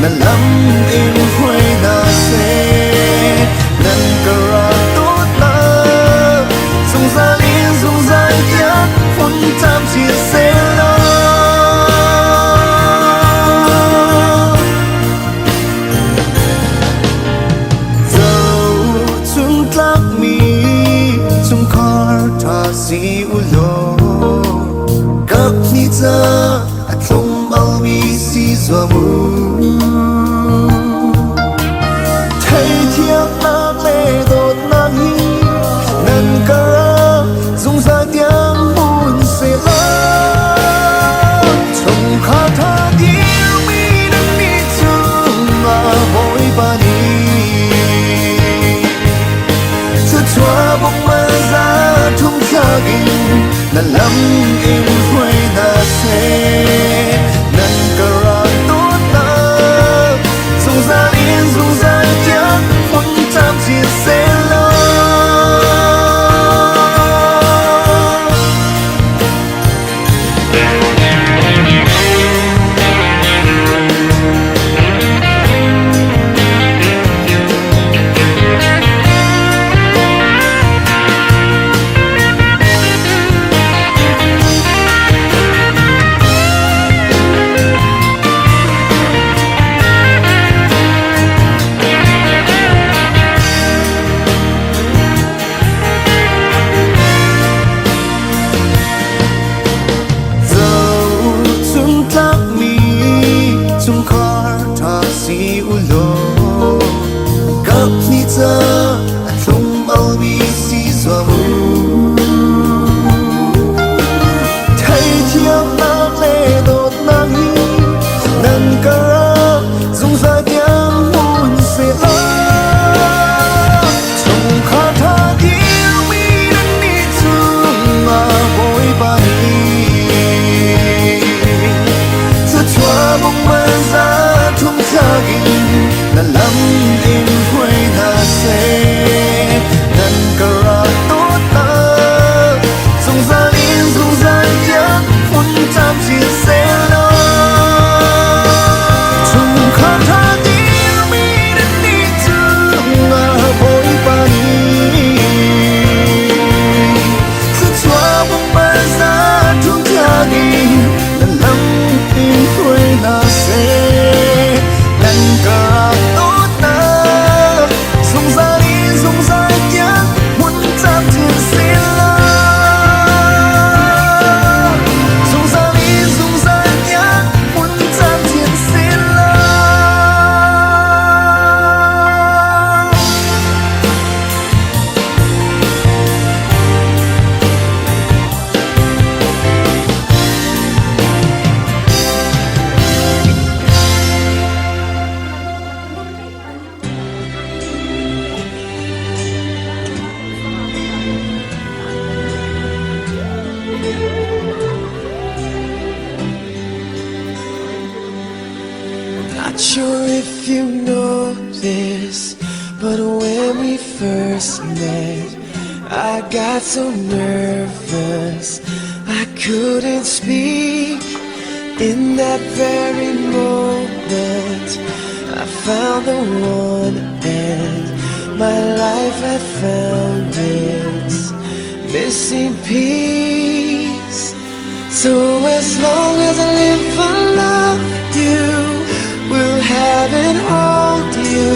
Na lam in hruai hna seh. Nan ka rak dawtnak zungzal in zungzal tiang hmun camcin sehlaw. Zohchuntlakmi chungkhar ṭha si u law kaphnih ca a thlum almi si zuam u. Theithiamnak le dawtnak hi nan karah zungzal tiang hmun sehlaw. Chungkhar ṭha dirmi nannih cungah Bawipa nih thluachuah bawmh za thum thlak in na lam in hruai hna seh. Nan ka rak dawtnak zungzal in zungzal tiang hmun camcin sehlaw. Zohchuntlakmi chungkhar ṭha si u law kaphnih ca a thlum almi si zuam u. Theithiamnak le dawtnak hi nan karah zungzal tiang hmun sehlaw. Chungkhar ṭha dirmi nannih cungah Bawipa nih thluachuah bawmh za thum thlak in na lam in hruai hna seh. Nan ka rak dawtnak zungzal in zungzal tiang hmun camcin sehlaw. Chungkhar ṭha dirmi nannih cungah Bawipa nih thluachuah bawmh za thum thlak in na lam in hruai hna seh. Nan ka rak dawtnak zungzal in zungzal tiang hmun camcin sehlaw. Zungzal in zungzal tiang hmun camcin sehlaw. Not sure if you know this, but when we first met, I got so nervous I couldn't speak. In that very moment, I found the one, and my life had found its missing piece. So as long as I live, I love you. Will have and hold you.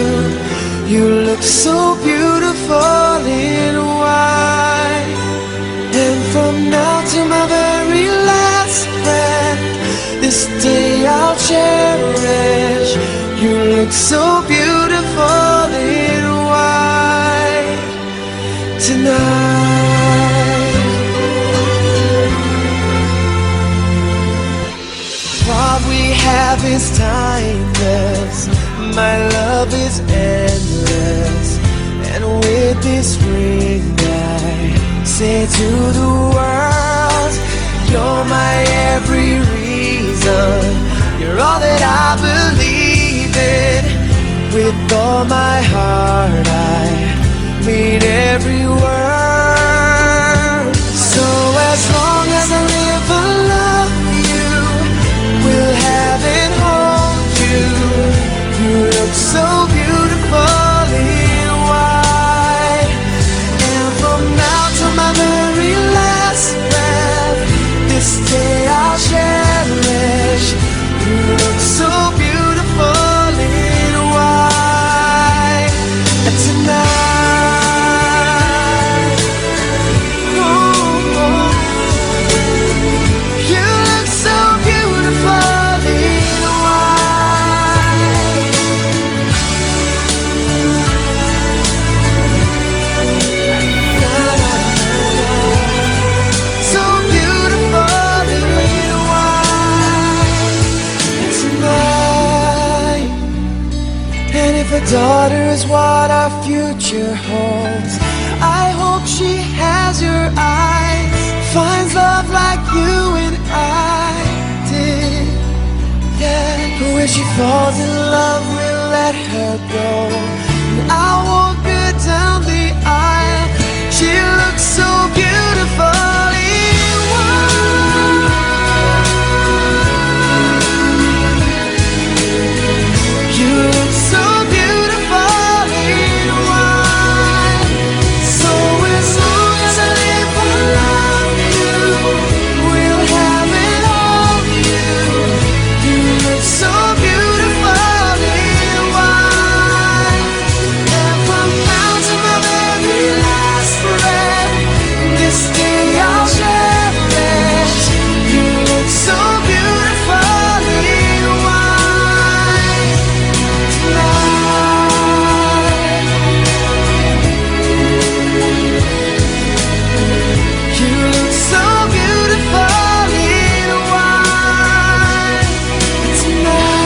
You look so beautiful in white. And from now to my very last breath, this day I'll cherish. You look so beautiful in white tonight. What we have is timeless. My love is endless. And with this ring, I say to the world, you're my every reason. You're all that I believe in. With all my heart, I mean every word. So as long as I live, I love you. Will have and hold you. Daughter's what our future holds. I hope she has your eyes, finds love like you and I did. Yeah, but when she falls in love, we'll let her go. And I'll walk her down the aisle. She looks so beautiful in white. You look so beautiful in white. So as long as I live, I love you. We'll have it all, you. You look so beautiful in white. And from now to my very last breath, this day I'll cherish. You look so beautiful in white tonight. You look so beautiful in white tonight.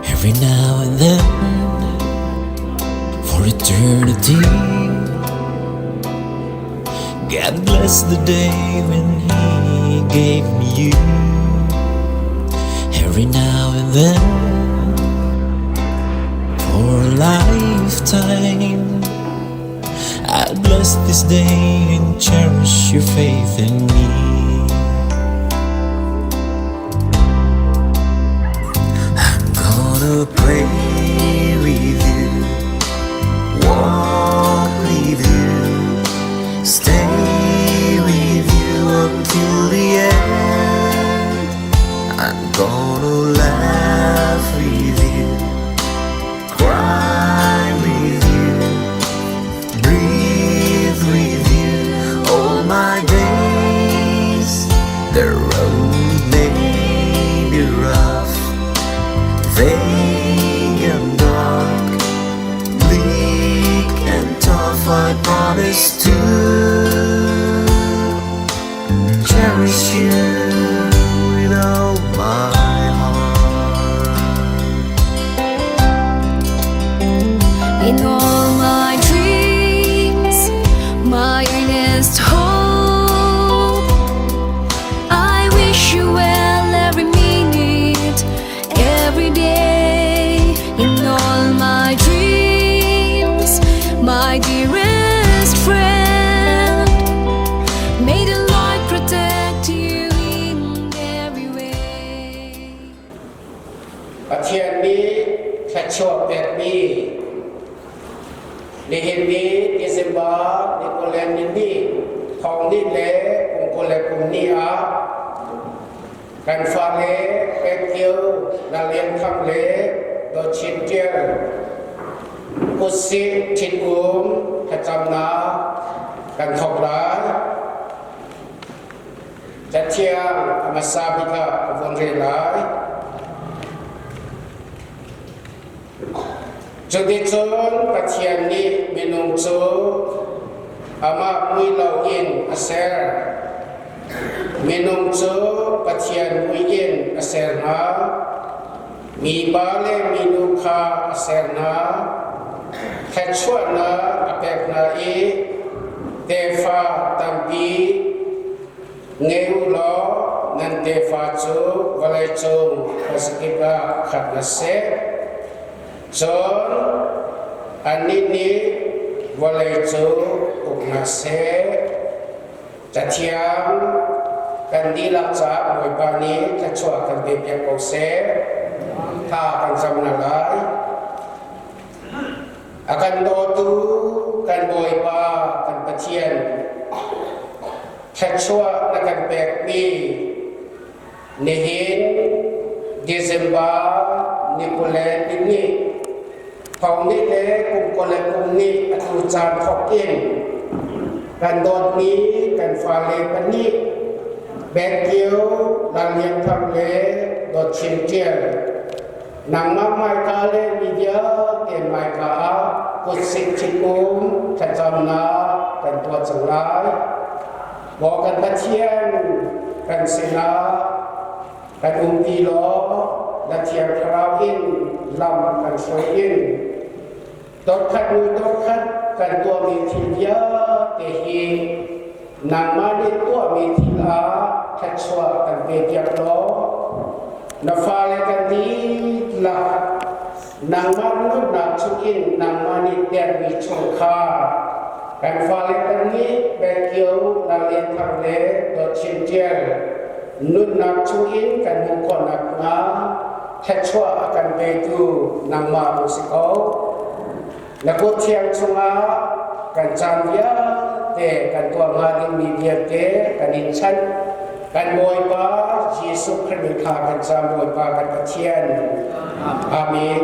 Every now and then, for eternity, God bless the day when He gave me you. Every now and then, for a lifetime, I bless this day and cherish your faith in me. I'm gonna pray with you, walk with you, stay with you until the end. I'm gonna laugh with you, cry with you, breathe with you all my days. The road may be rough, vague and dark, bleak and tough. I promise to cherish you with all my heart. In all my dreams, my earnest hope, I wish you well every minute, every day. In all my dreams, my dearest friend, may the Lord protect you in every way. Pathian nih thluachuah pekmi nihin ni December ni 20 le ni hnih thong ni le kum 20 le kum ni ah kan fale Pekio Lalian Thang le Do Chin Tial kutsih ṭhitum thlacamnak kan thawk lai. Cathiang a hmasa bik ah ka vun rel lai. Cuticun Pathian nih minung cu amah mui lo in a ser. Minung cu Pathian mui in a ser hna. Mipa le minu kha a ser hna. Thluachuahnak a pek hna i tefa tampi ngei u law nan tefa cu vawleicung khuazakip ah khat hna seh. Cun annih nih vawlei cu uk hna seh. Cathiang kan dihlak caah Bawipa nih thluachuah kan pe piak ko seh. Tha kan cam hna lai. A kan dawtu kan Bawipa kan Pathian thluachuah na kan pekmi nihin December ni 22. Thawng nih le kum kul le kum nih atu caan thawk in kan dawtmi kan fale pahnih Bengkio Lallian Thang le Dawt Chin Ṭial nangmah hmaika le mi vialte hmaika ah kutsik ṭhitum thlacamnak kan tuah cang lai. Maw kan Pathian kan sinah kan umpi law na Thiang Thlarau in lam kan hruai in dorkhat hnu dorkhat kan tuahmi thil vialte hi nangmah nih tuahmi thil ah thluachuah kan pe piak law na fale kan dihlak nangmah nunnak chungin nangmah nih pekmi chungkhar kan fale kan nih Pekio Lallian Thang le Dawt Chin Ṭial nunnak chungin kan hmuh khawh nakhnga thluachuah a kan petu nangmah rung si ko. Na kut thiang chungah kan caan vialte kan tuah hnga dingmi vialte kan in chanh. Kan Bawipa Jesuh Khrih kha kan cam Bawipa kan Pathian. Amen.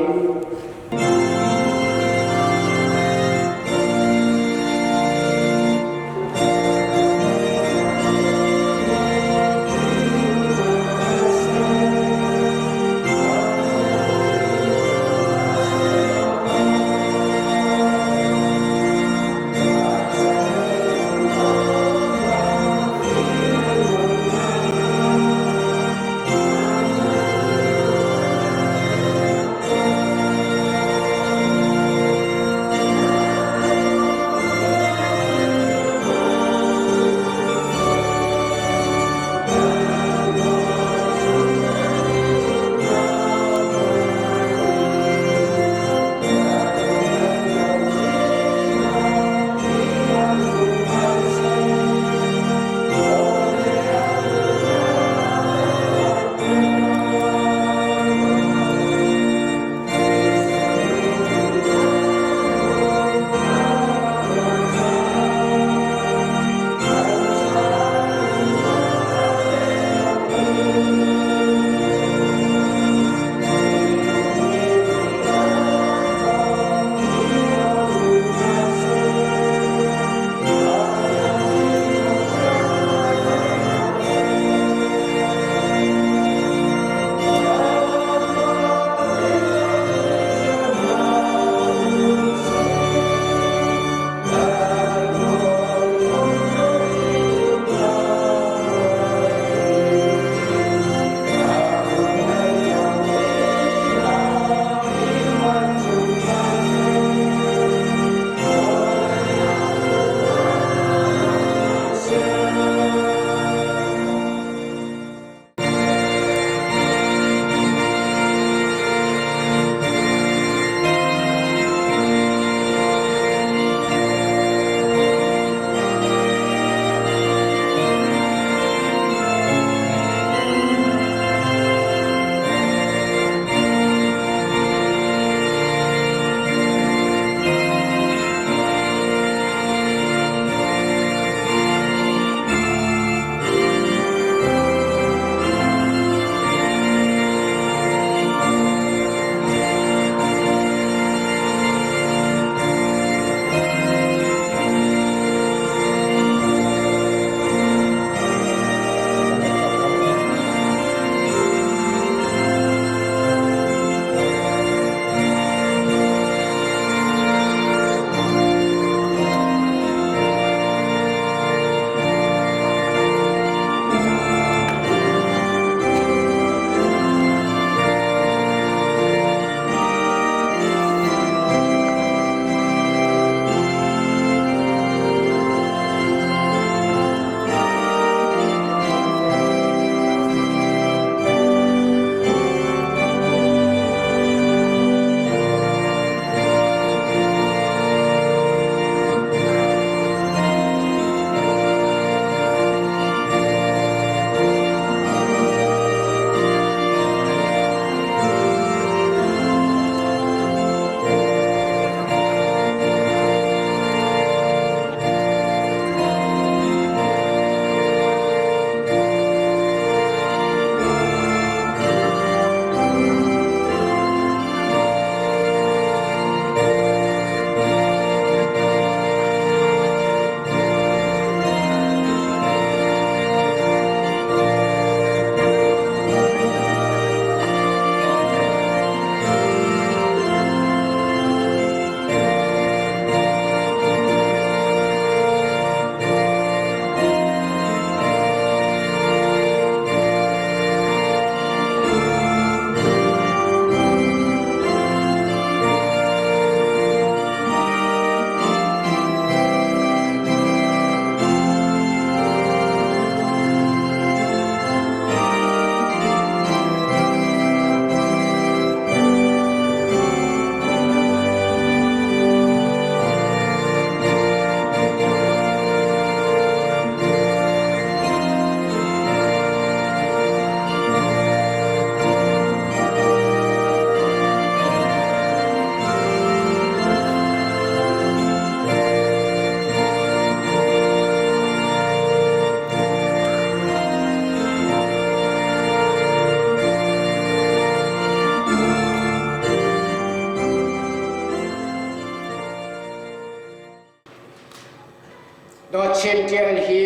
Chin Ṭial hi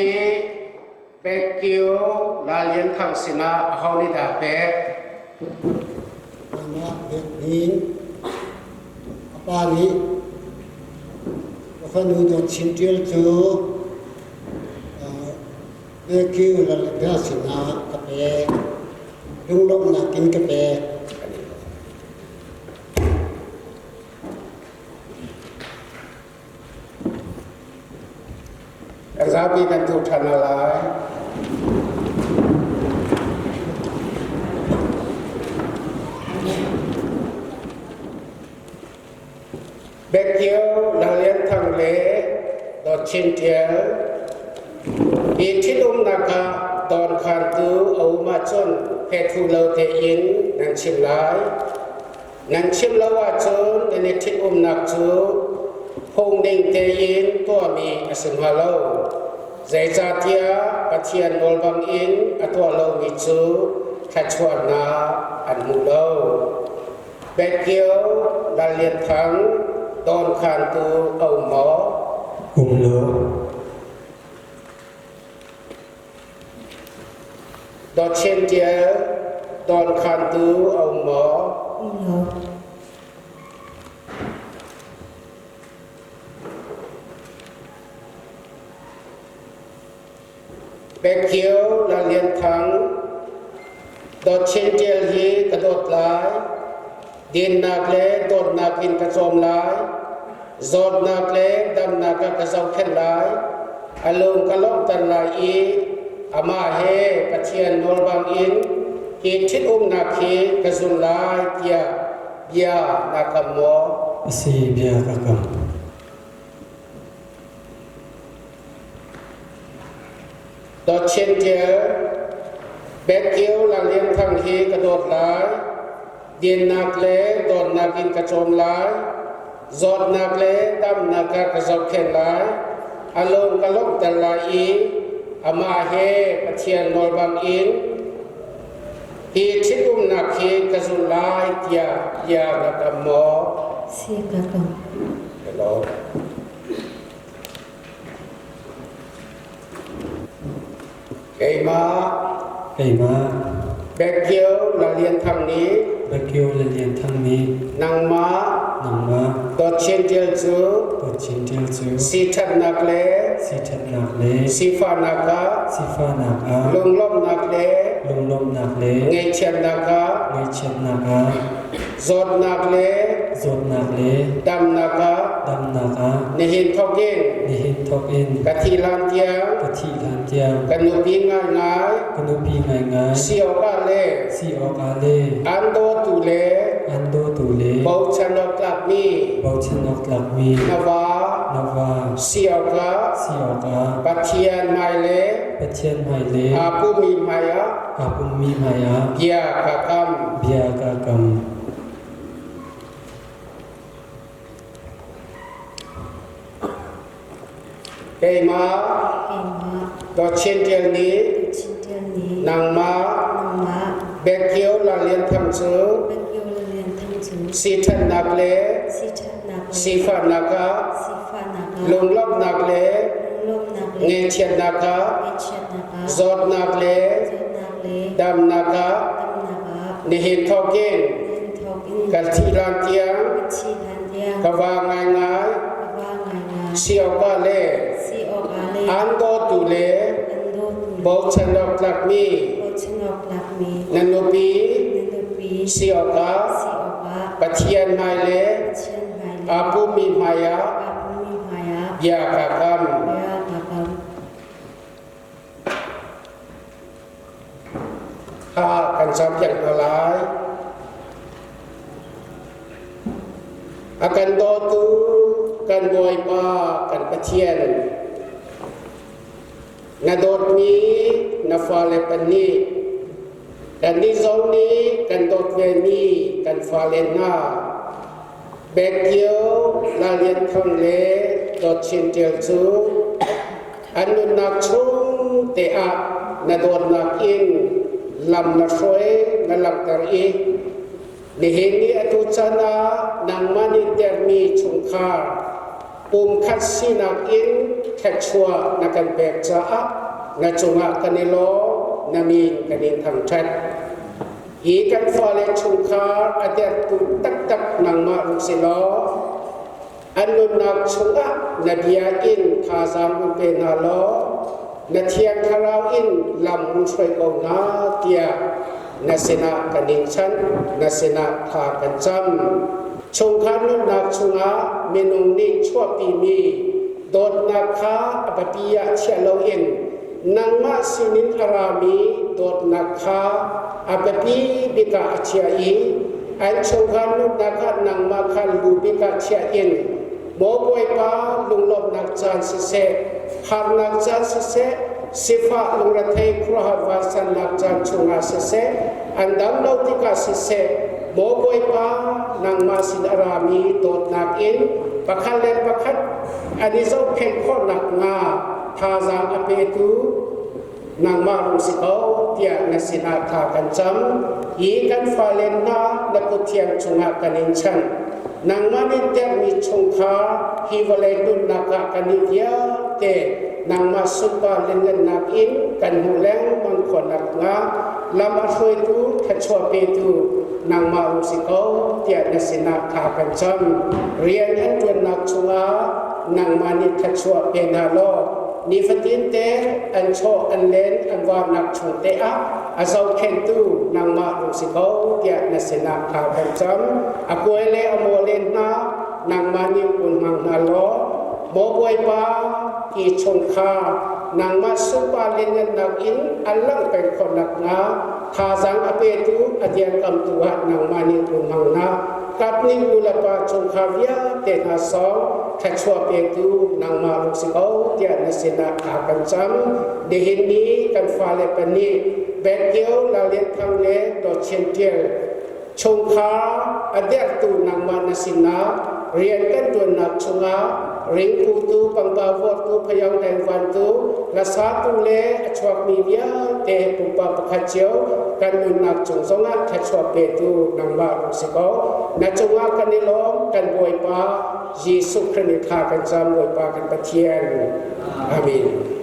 Pekio Lal Lian Thang sinah aho nih dah pek? Keimah Bek Hnin, a pa nih ka fanu Dawt Chin Ṭial cu Pekio Lal Lian sinah ka pek. Lunglawmhnak in ka pek. Kan zapi kan tu ṭhan hna lai. Bekio Lal Lian Thang le Dawt Chin Ṭial hi ṭhitumnak ah dawnkhantu a um ahcun phethu lo tein nan chim lai. Nan chim lo ahcun nan i ṭhitumnak cu phung ning tein tuahmi a si hnga lo. Zeicahtiah Pathian nawl bangin a tuah lomi cu thluachuahnak an hmu lo. Bekio Lal Lian Thang dawnkhantu a um maw? Um lo. Dawt Chin Ṭial dawnkhantu a um maw? Um lo. Pekio Lal Lian Thang Dawt Chin Ṭial hi ka dawt lai. Dinnak le dawtnak in ka cawm lai. Zawtnak le damnak ah ka zohkhenh lai. A lung ka lawmhter lai i amah he Pathian nawl bangin hi ṭhitumnak hi ka zul lai tiah bia naa kam maw? A si, bia ka kam. Dawt Chin Ṭial, Bekio Lal Lian Thang hi ka dawt lai. Dinnak le dawtnak in ka cawm lai. Zawtnak le damnak ah ka zohkhenh lai. A lung ka lawmhter lai i amah he Pathian nawl bangin hi ṭhitumnak hi ka zulh lai tiah bia na kam maw? Si ka kam. Hello. Keimah Keimah Bekio Lal Lian Thang nih Bekio Lal Lian Thang nih nangmah nangmah Dawt Chin Ṭial cu Dawt Chin Ṭial cu siṭhatnak le siṭhatnak le sifahnak ah sifahnak ah lunglawmhnak le lunglawmhnak le ngaihchiatnak ah ngaihchiatnak ah zawtnak le zawtnak le damnak ah damnak ah nihin thawk in nihin thawk in ka thih hlan tiang ka thih hlan tiang ka nupi ngaingai ka nupi ngaingai si awkah le si awkah le an dawtu le an dawtu le bochan awk tlakmi bochan awk tlakmi na va na va si awkah si awkah Pathian hmai le Pathian hmai le aa pummi hmaiah aa pummi hmaiah bia ka kam. Bia ka kam. Keimah Keimah Dawt Chin Ṭial nih Chin Ṭial nih nangmah nangmah Bekio Lal Lian Thang cu Bekio Lal Lian Thang cu siṭhatnak le siṭhatnak le sifahnak ah sifahnak ah lunglawmhnak le lunglawmhnak le ngaihchiatnak ah ngaihchiatnak ah zawtnak le zawtnak le damnak ah damnak ah nihin thawk in nihin thawk in ka thih hlan tiang ka thih hlan tiang ka va ngaingai ka va ngaingai si awkah le si awkah le an dawtu le an dawtu le bochan awk tlakmi bochan awk tlakmi na nupi na nupi si awkah si awkah Pathian hmai le Pathian hmai le aa pummi hmaiah aa pummi hmaiah bia ka kam. Bia ka kam. Kha kan campiak hna lai. A kan dawtu kan Bawipa kan Pathian na dawtmi na fale pahnih kannih zong nih kan dawt vemi kan fale hna Bekio Lal Lian Thang le Dawt Chin Ṭial cu an nunnak chung te ah na dawtnak in lam na hruai na langhter i nihin ni atu chan ah nangmah nih termi chungkhar Pumkhat sinak in thluachuah na kan pek caah na cungah kan i lawm, na min kan in thangṭhat. Hi kan fale chungkhar a dertu taktak nangmah rung si law, an nunnak chungah na bia in thazaang un pe hna law, na Thiang Thlarau in lam hun hruai ko hna tiah na sinah kan in chanh, na sinah thla kan cam. Chungkhar nunnak chungah minung nih chuahpimi dawtnak kha a biapi ah chiah loin nangmah sinin a rami dawtnak kha a biapi bik ah a chiah i an chungkhar nunnak ah nangmah kha lu bik ah chiah in Maw Bawipa, lunglawmhnak caan siseh, harnak caan siseh, sifah lungrethei khuaruahhar vansannak caan chungah siseh, an dam lo tikah siseh, Maw Bawipa, nangmah sin a rami dawtnak in pakhat le pakhat an i zohkhenh khawh nakhnga thazaang a petu nangmah rung si ko tiah na sinah thla kan cam. Hi kan fale hna na kut thiang chungah kan in chanh. Nangmah nih terhmi chungkhar hi vawlei nunnak ah kan i vialte nangmah sunpar lianngannak in kan hmuh lengmang khawh nakhnga lam a hruaitu thluachuah petu nangmah rung si ko tiah na sinah thla kan cam. Rian an ṭuannak chungah nangmah nih thluachuah pe hna law nifatin te an chaw an len an varnak chung te ah a zohkhenhtu nangmah rung si ko tiah na sinah thla kan cam. A kuai le a maw len hna nangmah nih un hmang hna law maw Bawipa hi chungkhar nangmah sunpar lianngannak in an langh peng khawh nakhnga thazaang a petu a dirkamtu ah nangmah nih un hmang hna. Kapning nulepa chungkhar vialte hna sawng thluachuah petu nangmah rung si ko tiah na sinah thla kan cam. Nihin ni kan fale pahnih Betkio Lalian Thang le Dawt Chin Ṭial chungkhar a dertu nangmah na sinah rian kan ṭuannak chungah ringputu, pangpar vuaktu, phayang dengvantu, hlasatu le a chuakmi vialte pumpak pakhat cio kan nunnak cung zongah thluachuah petu nangmah rung si ko. Na cungah kan i lawm, kan Bawipa Jesuh Khrih nih thla kan cam, Bawipa kan Pathian. Amen.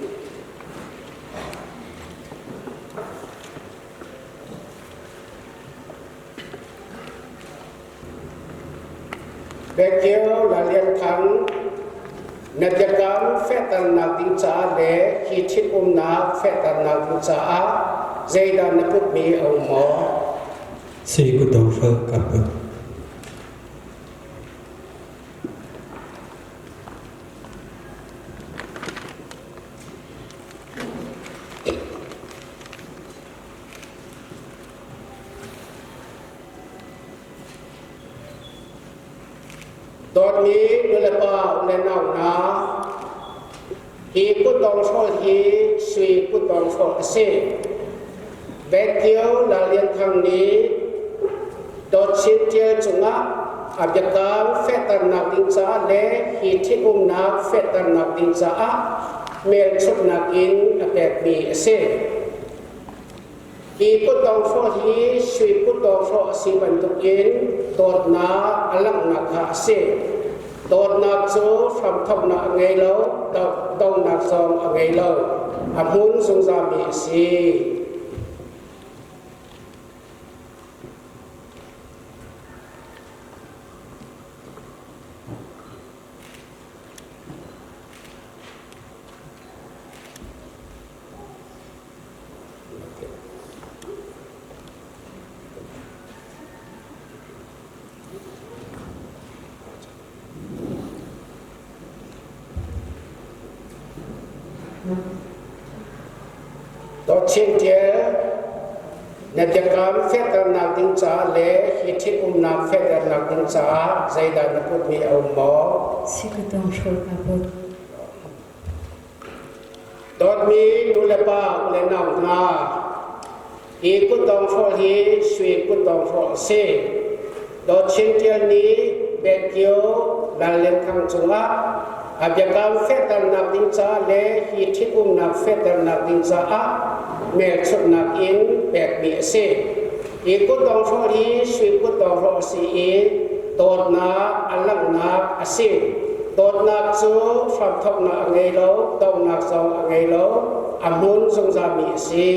Pekio Lalian Thang, na biakam fehternak ding caah le hi ṭhitumnak fehternak ding caah zeidah na putmi a um maw? Sui kutdong hral ka put. Dawtmi nulepa le nau hna, hi kutdong hrawl hi sui kutdong hrawl a si. Betio Lalian Thang nih Dawt Chin Ṭial cungah a biakam fehternak ding caah le hi ṭhitumnak fehternak ding caah hmelchunhnak in a pekmi a si. Hi kutdong hrawh hi sui kutdong hrawh a si bantukin dawtnak a langhnak kha a si. Dawtnak cu hramthawknak a ngei lo, donghnak zong a ngei lo. A hmun zungzalmi a si. Dawt Chin Ṭial, na biakam fehternak ding caah le hi ṭhitumnak fehternak ding caah zeidah na putmi a um maw? Si ka tong hrawl ka put. Dawtmi nulepa u le nau hna, hi kutdong hrawh hi sui kutdong hrawh a si. Dawt Chin Ṭial nih Betkio Lal Lian Thang cungah a biakam fehternak ding caah le hi ṭhitumnak fehternak ding caah hmelchunhnak in pekmi a si. Hi kutdong hrawh hi sui kutdong hrawh a si i dawtnak a langhnak a si. Dawtnak cu hramthawknak a ngei lo, donghnak zong a ngei lo, a hmun zungzalmi a si.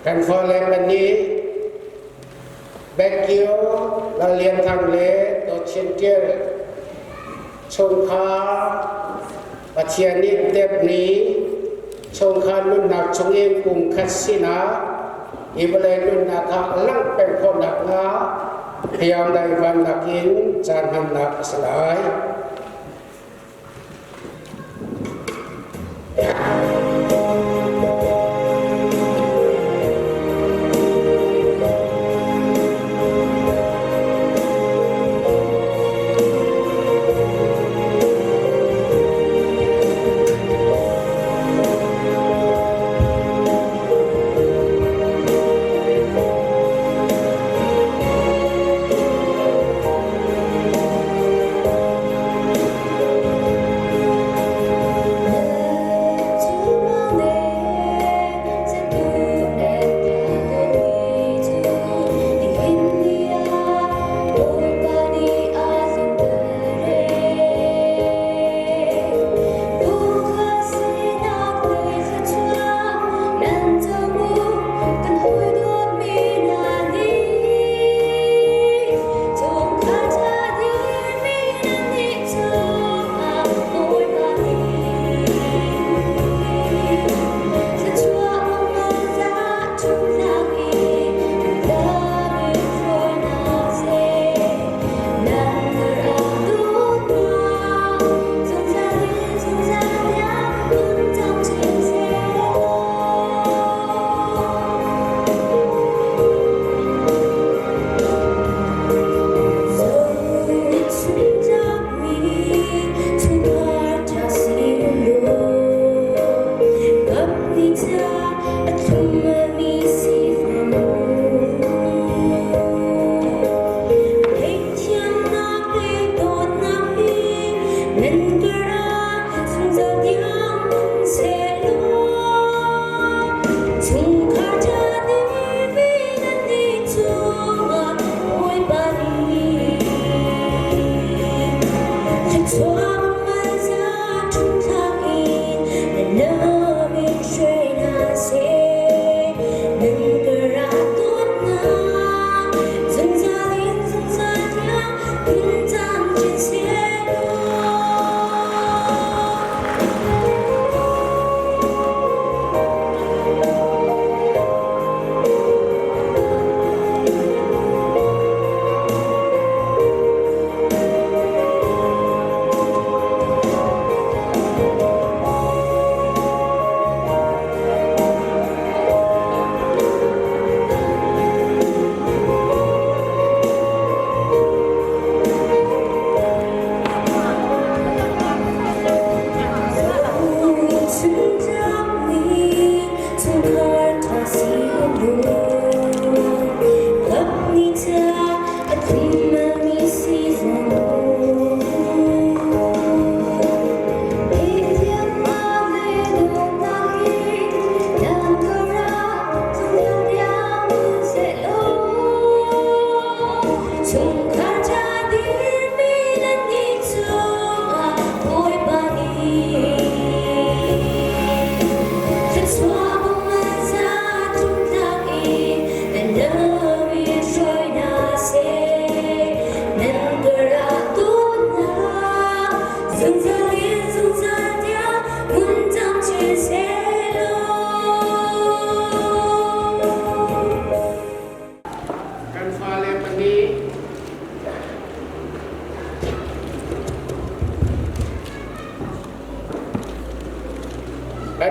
Kan fale pahnih Bekio Lal Lian Thang le Dawt Chin Tial chungkhar Pathian nih tepmi chungkhar nunnak chungin kum khat sinah hi vawlei nunnak ah langh peng khawh nakhnga hriam daivannak in caan hmannak a si lai.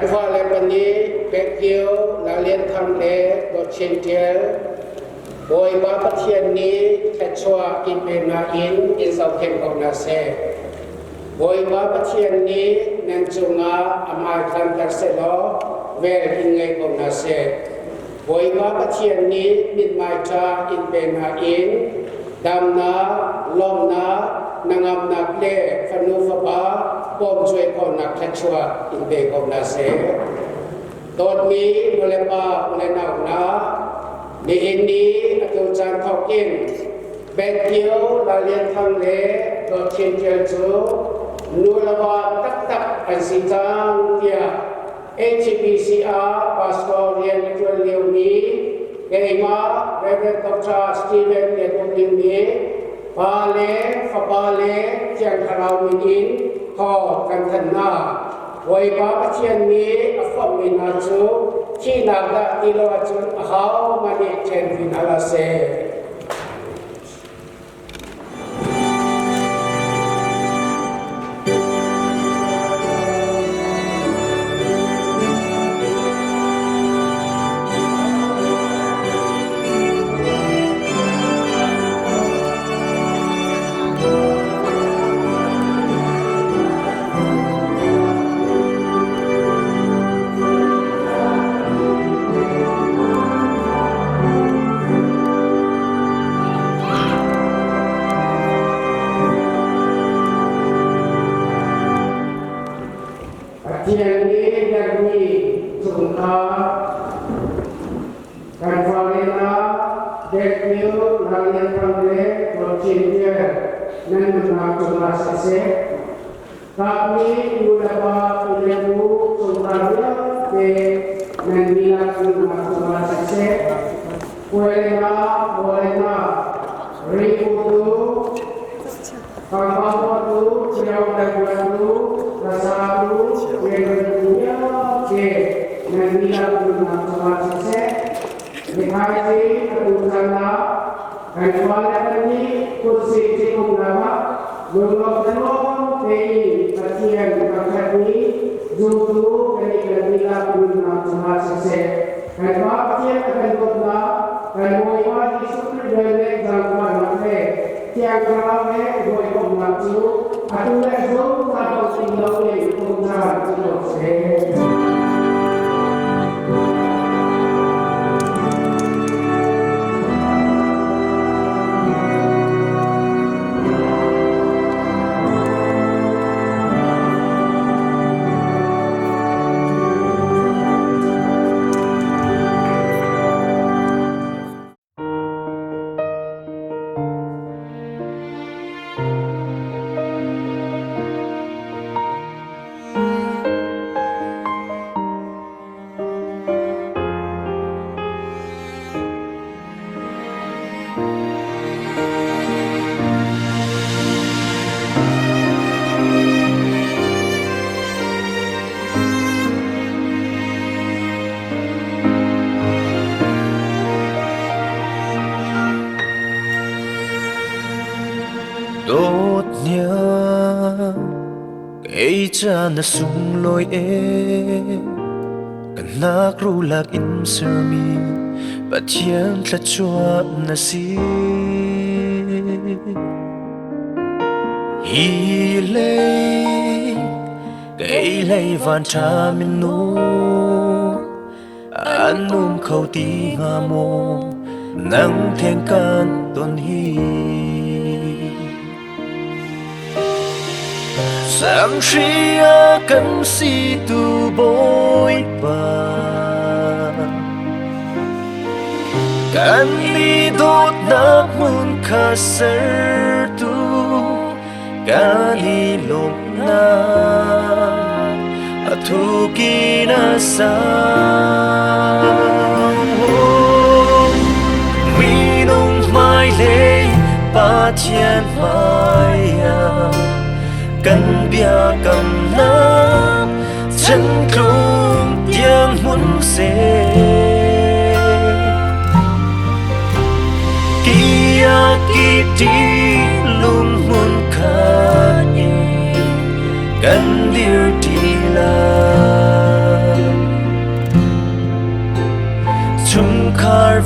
Kan fale pahnih Pekio Lalian Thang le Dawt Chin Ṭial Bawipa Pathian nih thluachuah in pe hna in in zohkhenh ko hna seh. Bawipa Pathian nih nan cungah a hmai tlanter sehlaw vel in ngei ko hna seh. Bawipa Pathian nih mithmai ṭha in pe hna in damnak, lawmhnak, hnangamnak le fanu fapa pawmcuai khawhnak thluachuah in pe ko hna seh. Dawtmi nulepa ulenau hna, nihin ni atu caan thawk in Bethio Lalian Thang le Dawt Chin Ṭial cu nu le va taktak an si cang tiah HBC ah pastor rian a ṭuan liomi keimah Rev. Dr. Stephen Lian Uk Ling nih Pa le Fapa le Thiang Thlarau min in thawng kan thanh hna. Bawipa Pathian nih a fawmhmi hna cu thihnak dah ti lo ahcun ahohmanh nih ṭhen ti hna hlah seh. Pathian nih biakmi chungkhar Kan fale hna Dekmil Lalian Thang le Dawt Chin Tial nan nunnak cungah siseh, Kapmi nu le pa u le u chungkhar vialte nan dihlak nunnak cungah siseh, Puai hna, bawi hna, riputu, pangpangtu, ṭiao le buantu, rasatu, rianṭuantu vialte nan dihlak nunnak cungah siseh, Nithaizing atu caan ah kan fale pahnih kutsih ṭhitumnak ah lunglawm thlanuam tein Pathian thangṭhat mi zumtu kan i tel dihlak nunnak cungah siseh, kan Pa Pathian a kan dawtnak, kan Bawipa Jesuh Khrih vel le zaangfahnak le Thiang Thlarau he hawikomhnak cu atu le zungzal dong ti loin zungzal ci ko seh. Dawt niam kei ca na sunglawi e kan nak rulak in sermi Pathian thluachuah na si Hi lei kei lei van ṭha minu an um kho ti hnga maw nang theng kan ton hi Samhri a kan si tu Bawipa kan i dawtnak hmun kha sertu kan i lawmhnak a thuk in a sang. Minung hmailei Pathian hmaiah kan biakamnak Chantlung tiang hmun seh. Kia ki lung hmun khat in kan dir ti lai.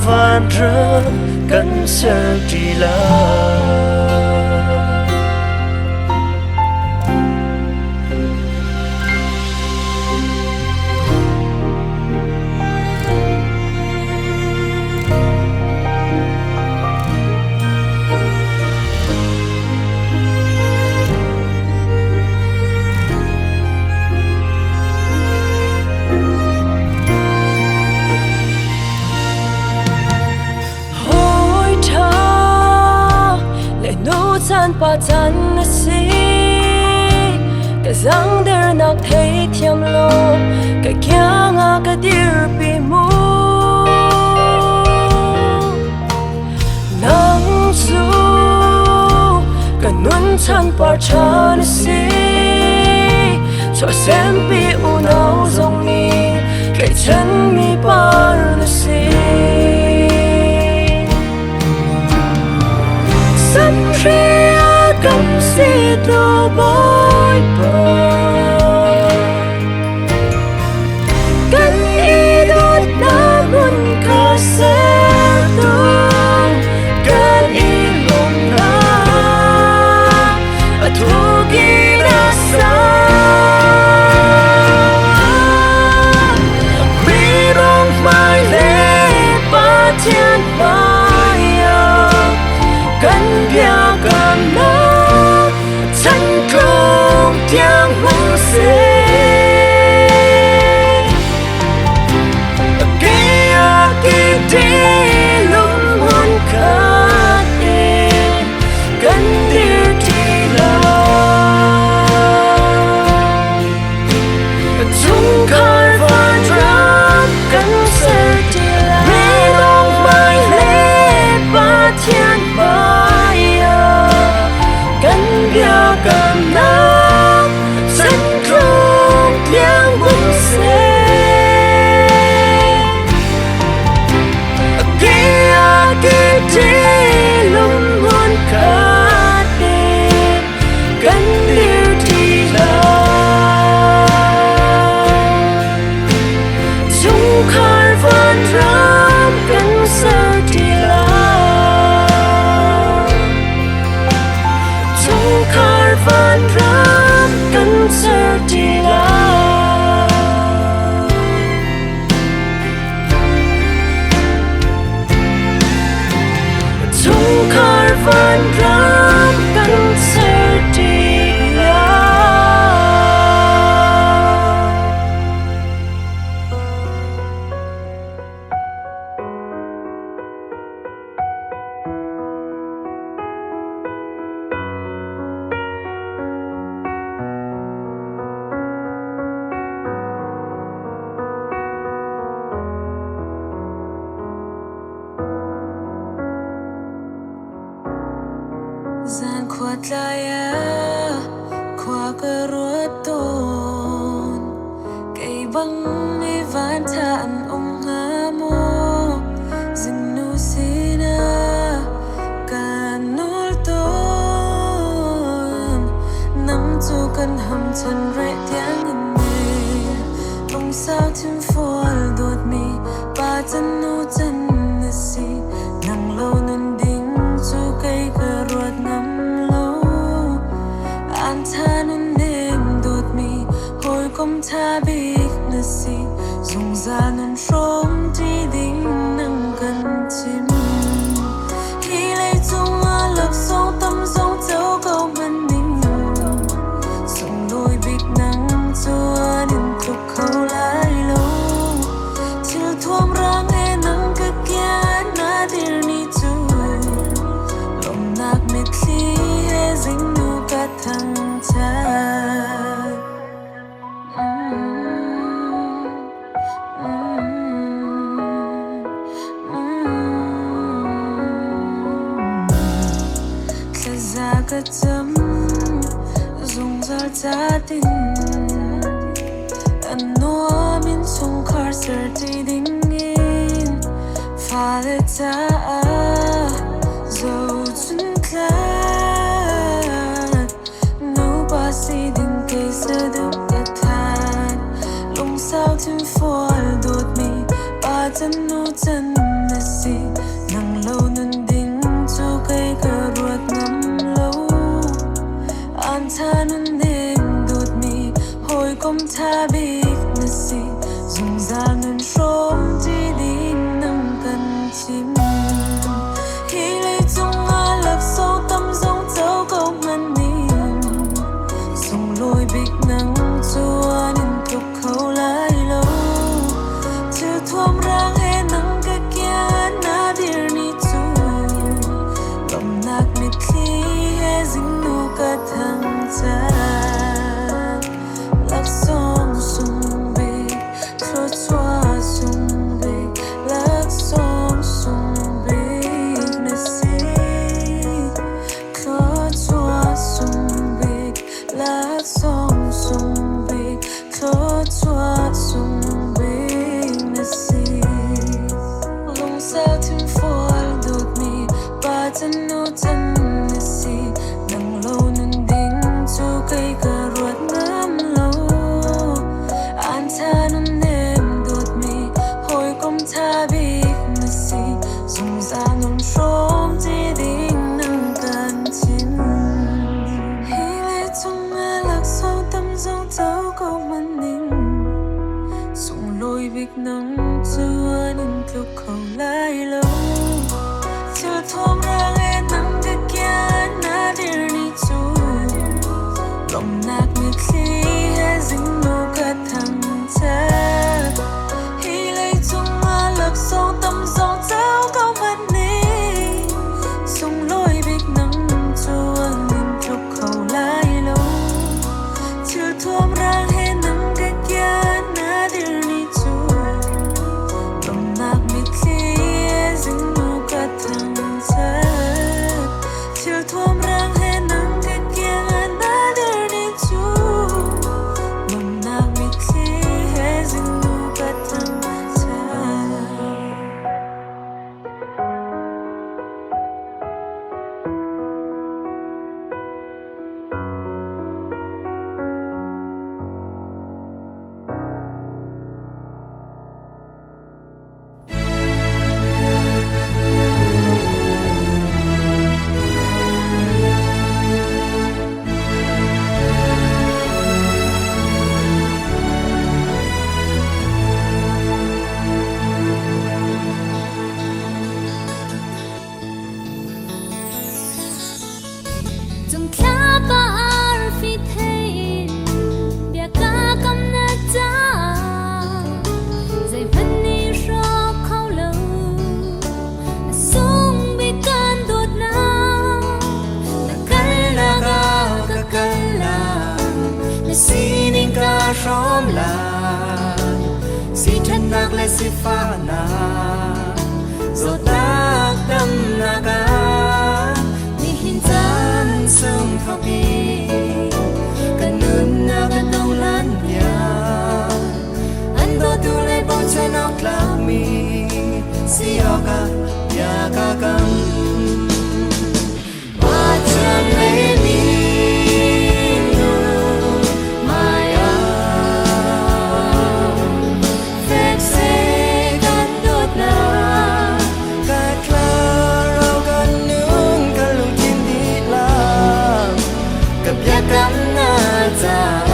Vanram kan ser ṭi lai. Hawi ṭha le nu caan pa caan na si. Ka zangdernak theithiam law ka kiang ah ka dirpi mu. Nang cu ka nun chan par ṭha na si. Chuahsempi unau zong nih tlaihchanmi par na si. Samhri ah kan si tu Bawipa. Kan i dawtnak hmun kha sertu kan i lawmhnak a thuk in a sang. Minung hmai le Pathian hmaiah kan biakamnak chan tlung tiang hmang seh. Kei lung khat in kan dir ṭi lai. Chungkhar vanram kan ser ṭi lai. Minung hmai le Pathian hmaiah kan biakamnak chan tlung tiang hmang seh. Lung khat in kan dir ṭi lai. Chungkhar vanram kan ser ṭi lai. Chungkhar vanram kan ser ṭi lai. Chungkhar vanram kan ser ṭi lai. Zan khua tlai ah khua ka ruat tawn. Kei bang mi vanṭha an um hnga maw? Zingnu sinah kaan nawl tawn. Nang cu kan ham chan reh tiangin ne. Lungsau thimfual dawtmi pa can nu can na si. Nang lo nun ding cu kei ka ruat ngam lo. Aan ṭha nunnem dawtmi hawikom ṭha bik na si. Zungzal nun hrawm ṭi ding nang kan chim. Hi leicung ah laksawng tam zong co ko hmanh ning. Sunglawi bik nang cu an in tluk kho lai lo. Thil thuam rang he nang ka kian na dir ni cu. Lawmhnak mitthli he zingnu ka thangṭhat. Thlaza ka cam zungzal ca tin. An nuam in chungkhar ser ti dingin fale caah zohchun tlak. Nupa si ding kei saduh ka that. Lungsau thinfual dawtmi pa can nu can na si. thuam rang he nang ka kian na dir ni cu lawmhnak mitthli he zingnu ka thangṭhat. Hi leicung ah laksawng tam zong ceu ko hmanh nih sunglawi bik nang cu an in tluk kho lai lo. Thil thuam rang he nang ka kian na dir ni cu lawmhnak mitthli he zingnu ka thangṭhat. Thil thuam rang he nang ka kian na dir ni cu lawmhnak mitthli he zingnu ka thangṭhat. Cungthlapa arfi thei in bia ka kam na caah zeihmanh nih hrawk kho lo a sung bik kan dawtnak na kalnak ah ka kal lai Na sining ka hrawm lai Si ṭhatnak le sifahnak Zawtnak damnak ah Nihin caan sung thawkin Kan nunnak kan dong lan piak An dawtu le bochan awk tlakmi Si awkah bia ka kam Pathian lei minu hmaiah fek seh kan dawtnak Ka thlarau kan nun kan lungthin dihlak ka biakam na caah.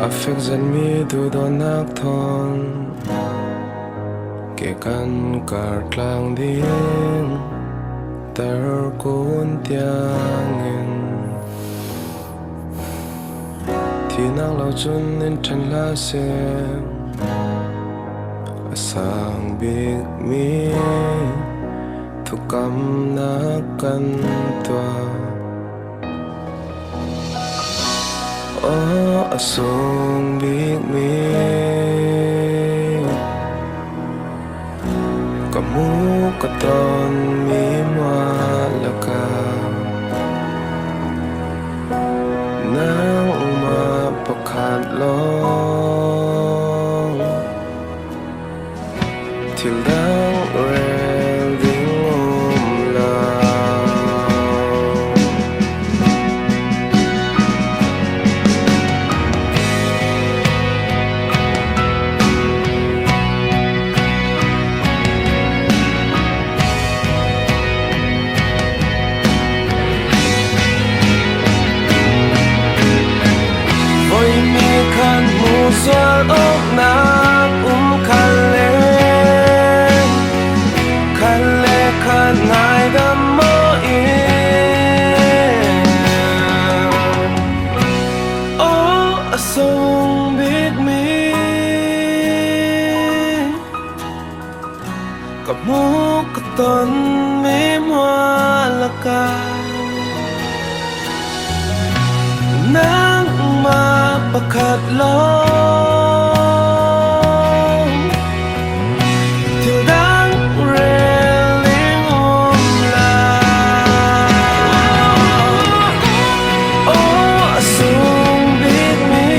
A fek zanmi duhdawtnak thawng ke kan kar tlang ding tarkun tiangin Thinak lo cun in ṭhen hlah seh, a sang bikmi thukamnak kan tuah. Aw, a sung bikmi ka hmu ka tonmi mualaka. Nangmah pakhat lawng thil dang rel ding um lo. Voimi khan hmu sual awknak um khal le khal le khan ngai dam maw in Aw a sung bikmi Ka hmu ka ton mi mualaka Nangmah pakhat lawng thil dang rel ning um lo. Aw a sung bikmi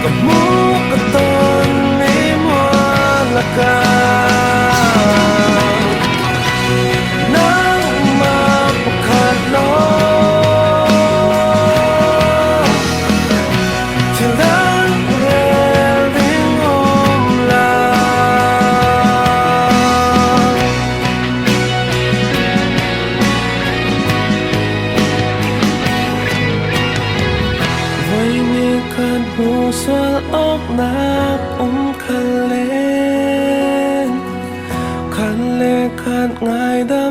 Ka hmu ka ton mi mualaka Nangmah pakhat lawng thil dang rel ding um lo. Voini kan hmu sual awknak um khal len, khan le khan ngai dam.